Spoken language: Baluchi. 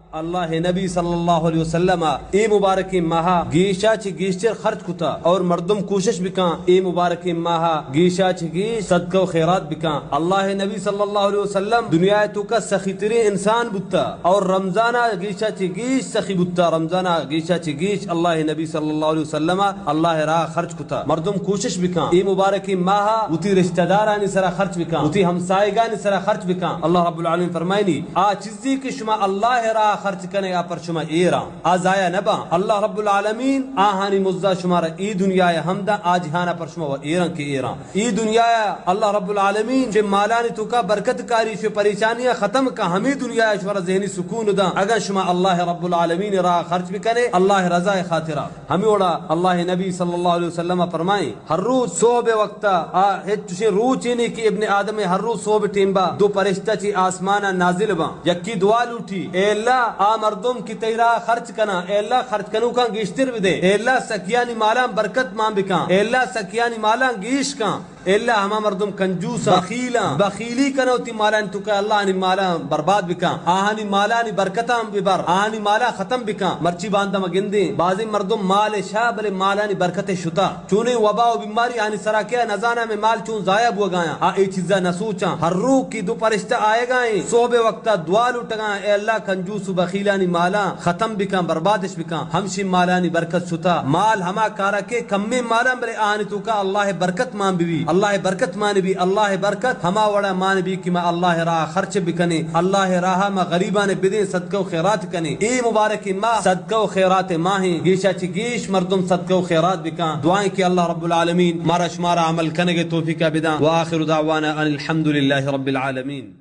اللہ نبی صلی اللہ علیہ وسلم اے مبارکیں ماہ گیشا چہ گیشتر خرچ کتا اور مردم کوشش بکاں اے مبارکیں ماہ گیشا چہ گیش صدقہ و خیرات بکاں۔ اللہ نبی صلی اللہ علیہ وسلم دنیا توکا سخی تریں انسان بوتا اور رمضانا گیشا چہ گیش سخی بوتا۔ رمضانا گیشا چہ گیش اللہ نبی صلی اللہ علیہ وسلم اللہ راہ خرچ کتا۔ مردم کوشش بکاں اے مبارکیں ماہ وتی رشتہ دارانی سرا خرچ بکاں، وتی ہمسائگانی سرا خرچ بکاں۔ اللہ رب العالمین فرمائنی، آ چیزی کہ شما اللہ راہ خرچ کنے آ پر شما ایراں، آ ضائع نہ باں۔ اللہ رب العالمین آہانی مزدا شمارا اے دنیا ہم داں، آ جہانا پر شما و ایراں کہ ایراں۔ اے دنیا اللہ رب العالمین چہ مالانی توکا برکت کاری، چہ پریشانیاں ختم کا، ہمے دنیا شمارا ذہنی سکون داں۔ اگاں شما اللہ رب العالمین راہ خرچ بکنے اللہ رضا خاطرا۔ ہمے وڑا اللہ نبی صلی اللہ علیہ وسلم فرمائیں، ہر روچ صحب وقتا آ ہچ چشیں روچے نے کہ ابن آدم ہر روچ صحب ٹیمبا دو پرشتہ چہ آسمانا نازل باں، یکی دعا لوٹی، اے اللہ، آ مردم کہ تئی راہ خرچ کناں، اے اللہ، خرچ کنوکاں گیشتر بدے، اے اللہ، سکیانی مالاں برکت مان بکاں، اے اللہ، سکیانی مالاں گیش کاں۔ الا ہما مردم کنجوساں، بخیلاں، بخیلی کناں وتی مالانی توکا، اللہ آہانی مالاں برباد بکاں، آہانی مالانی برکتاں ببر، آہانی مالاں ختم بکاں۔ مرچی باندا ما گندیں، بازیں مردم مال شہ بلے مالانی برکت شتا۔ چونیں وبا و بیماری آہانی سرا کیا نزاناں، مئے مال چون ضائع بوگایاں، آ اے چیزا نہ سوچاں۔ ہر روچ کہ دو پرشتہ آیگا ایں، صحب وقتا دعا لوٹگا ایں، اے اللہ کنجوس و بخیلانی مالاں ختم بکاں، بربادش بکاں۔ ہمشی مالانی برکت شتا۔ مال ہما کارا کہ کمیں مالاں بلے آہانی توکا اللہ برکت مان ببی، اللہ برکت مان بی، اللہ برکت ہما وڑا مان بی کہ ما اللہ راہ خرچ بکنیں، اللہ راہ ما غریبان بدیں، صدقہ و خیرات کنیں۔ اے مبارکیں ماہ صدقہ و خیرات ماہیں، گیشا چہ گیش مردم صدقہ و خیرات بکاں۔ دعائیں کہ اللہ رب العالمین مارا شمارا عمل کنگے توفیقا بداں۔ وآخر دعوانا ان الحمد للہ رب العالمین۔